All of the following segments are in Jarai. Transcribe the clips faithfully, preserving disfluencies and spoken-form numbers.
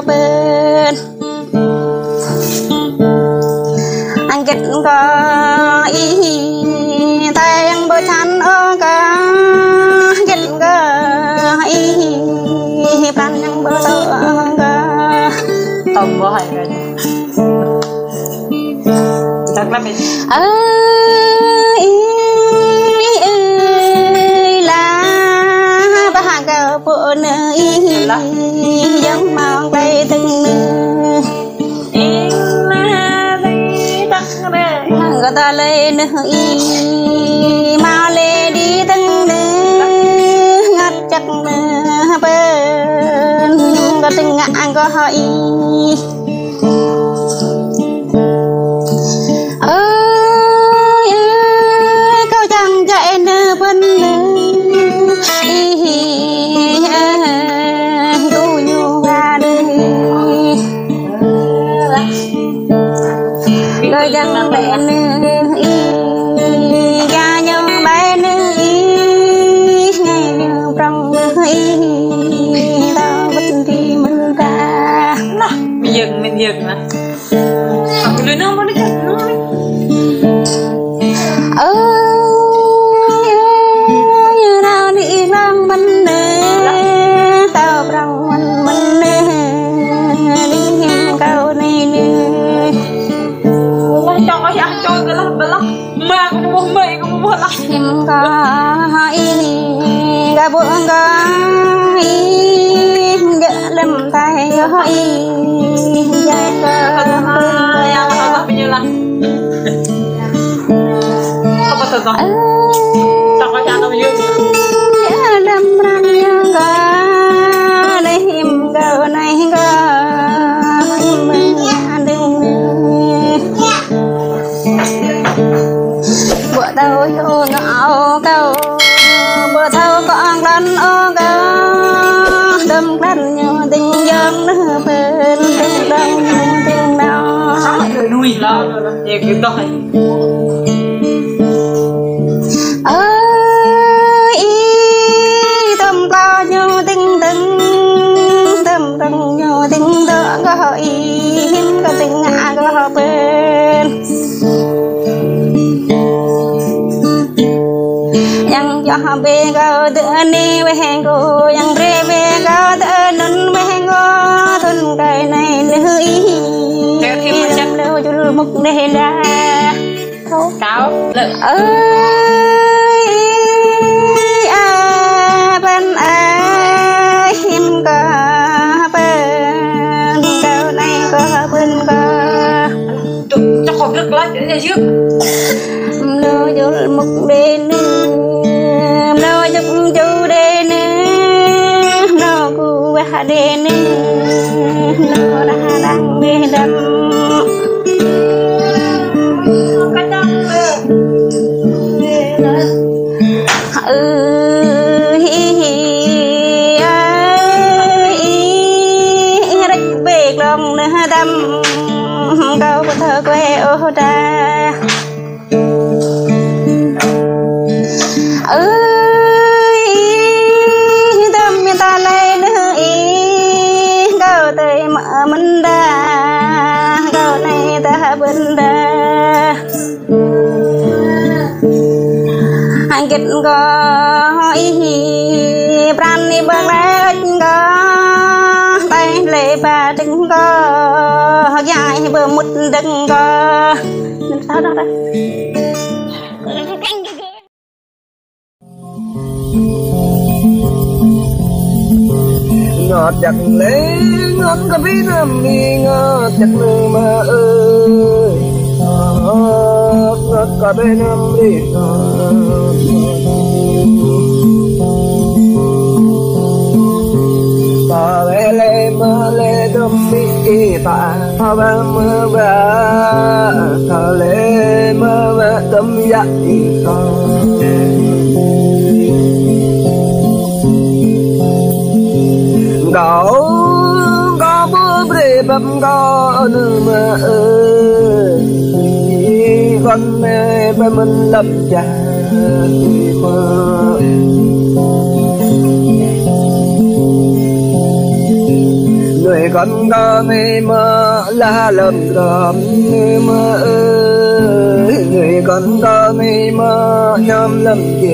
pơ̆n. Hơget kơ ih, tơlơi yang ƀu čang ôh kơ, hơget kơ ih, pran yang ƀu tŏ ôh kơ. Tŏ ƀu hai kơ. Ơ ih, ơ ih, la, ƀă kơ pô nơ ih, lah. Yang mơ̆ng ƀai tơ̆ng nơ. Ih, la, ƀai tơ̆ng nơ. Hăng kơ tơlơi nơ ih, mă lĕ đĭ tơ̆ng nơ, ngăt čăk nơ pơ̆n, kơ tơ̆ng ngă kơ ih. Ơi, ơi, kâo čang djai nơ pơ̆n nơ. Ih, ih, ih, kâo ñu ba nơ. Kâo čang djai nơ ih, kâo ñu ba nơ ih, ngai ñu prong nơ ih, tao bơ̆t ti mơ̆n ta. Nah, mơyang, mơyang nah. Aku dulu nang mana kan? Ơi, ơi, nao đi lăng mơ̆n nơ, tao prăng mơ̆n mơ̆n nơ, đi hiam kâo nơ nơ. Ôi, chong ơi, ah, chong cái lăng bơlăng. Mă kơ ƀuh, mă kơ ƀuh lah. Hiam kơ ih, kơ ƀuh kơ ih, gơ̆ lăm tai kơ ih, djai kơ. Yang Allah punya lah. Apa tuh, tuh? Ơi. Tak kau cakap juga. Gơ̆ lăm pran yang kơ, nai hiam kơ, nai kơ, hiam kơ, nai kơ. Ƀu thâo yua ngă ôh kâo, ƀu thâo kơ ang lăn ôh kâo, đơ̆m lăn ñu tĭng yơ̆ng nơ pơ̆n, tĭng đơ̆m ñu tĭng đơ̆m. Lui lắm, ya gitu. Ơi, ih, tơ̆m tlao ñu tĭng tĭng, tơ̆m tơ̆ng ñu tĭng tơ̆ kơ ih, hiam kơ tĭng ngă kơ pơ̆n. Yang čoh ƀing kâo tơ anai weh kâo, yang brơi ƀing kâo tơ anŭn weh kâo, thŭn kai nai lơ ih. Lơ jul mŭk đeh đah. Kâo, lơ. Ơi, a, pơ̆n ơi, hiam kơ pơ̆n, kâo nai kơ pơ̆n kơ. Tŭ, čŏk kơ blơ̆k lăč, ya, yơ̆. Mlâo jul mŭk đe nơ, mlâo jŭk jŭ đe nơ, mlâo ku wah đe nơ, mlâo rah răng đe đăm. Ơ, hi, hi, ơ, hi, hi, rĕč bĕk lŏng nơ đăm, kâo ƀu thâo kuê ôh đa. Ơi, tơ̆m mĭn ta lĕ nơ ih, kâo tơi mă mơ̆n đa, kâo nai ta bơ̆n đa. Hơget kơ ih, pran ih ƀơ̆ng lĕ kơ, tơi lĕ ba đơ̆ng kơ, hơget ih ƀơ̆ mŭt đơ̆ng kơ. Sao đó đó. Ngọt jăk lĕ, ngọt kơ ƀing nơm ih, ngọt jăk nơm ơi. Ngọt kơ ƀing nơm ih, ngọt. Ta lĕ lĕ mă lĕ đơ̆m ih ta. Hơbă mơ̆ ba, kơ lĕ mơ̆ ba tơ̆m yă ih kơ. Kâo, kâo ƀu brơi bưp kâo nơ mă ơi. Kŏn mă ba mơ̆n lăp čah. Người con kâo anai mơ̆ lah lŏm grŏm anai mơ̆ ơi, người con kâo anai mơ̆ ñam lăm jĕ.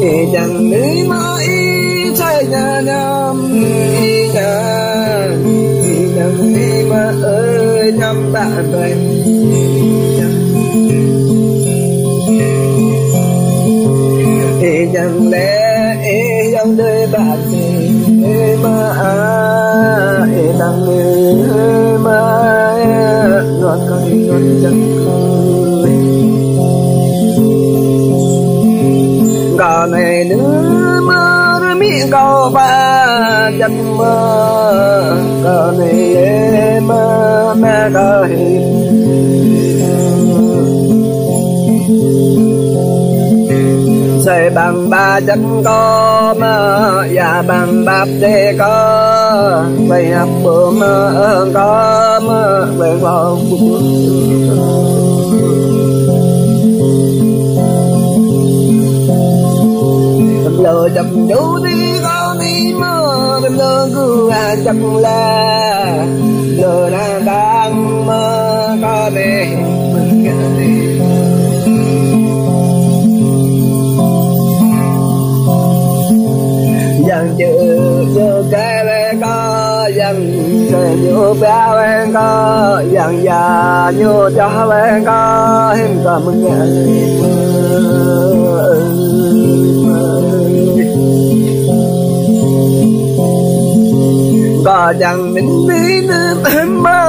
Ih čang anai mơ̆ ih sai ña ñam, ih čang, ih čang anai mơ̆ ơi, ñam ƀă ƀai. Ih čang lĕ, ih čang đơi ƀă tê, ih mơ̆ a, ih čang ih mơ̆ a, ngŏt kâo ih ngŏt čang kơ. Kâo anai nư mơ̆ rơmĭ kâo ƀă čang mơ̆, kâo anai lĕ mơ̆ mă kâo hĭ. Sai ƀăng ƀă čang kâo mơ̆, ia ƀăng ƀă tê kâo, ƀai hăp ƀu mơ̆ kâo mơ̆, ƀai ƀâo ƀu. Lơ čang ñu đi kâo anai mơ̆, lơ gua čang la, lơ na đang mơ̆ kâo anai. Yang čơ čơ kai lĕ kâo, yang čơ ñu ba weng kâo, yang ia ñu čah weng kâo, hĭn kâo mơ̆ng ngă. Kâo čang mĭn mĭn mơ̆,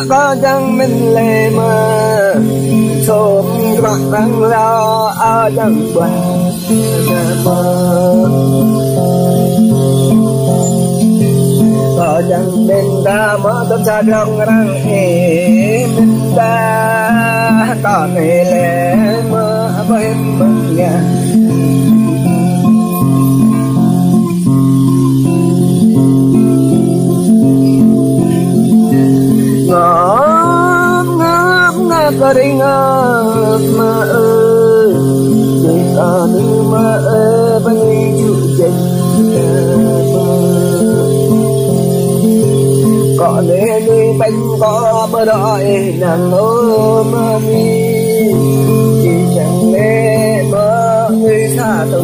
kâo čang mĭn lĕ mơ̆, sôm krăk răng rao, a čang ƀuah. Kâo čang mĭn ta mơ̆ tơm sa drong răng ih mĭn ta, kâo anai lĕ mơ̆ ƀu hĭ mơ̆ng ngă. Ngŏp ngŏp ngŏp kơ ring ngŏp mă ơi, ih kơ nư mă ơi, ƀing ih ču jĕ. Kâo anai nư ƀing kâo ƀu ră ih nang ơ mă mi, ih čang lĕ mơ̆ ih sa tŭ.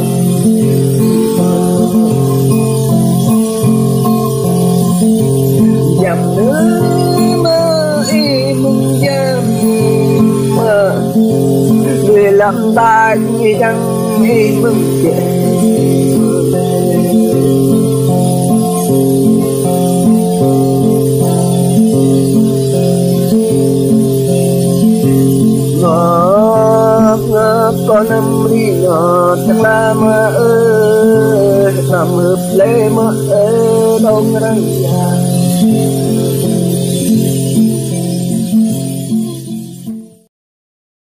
Jăm nư mơ̆ ih mơ̆ng jăm mơ̆, lui lăm ƀă ih čang ih mơ̆ng jĕ. Ngŏp ngŏp kâo năm ri ngŏt čang la mă ơi, năm hưp lĕ mă ơi, dong răng.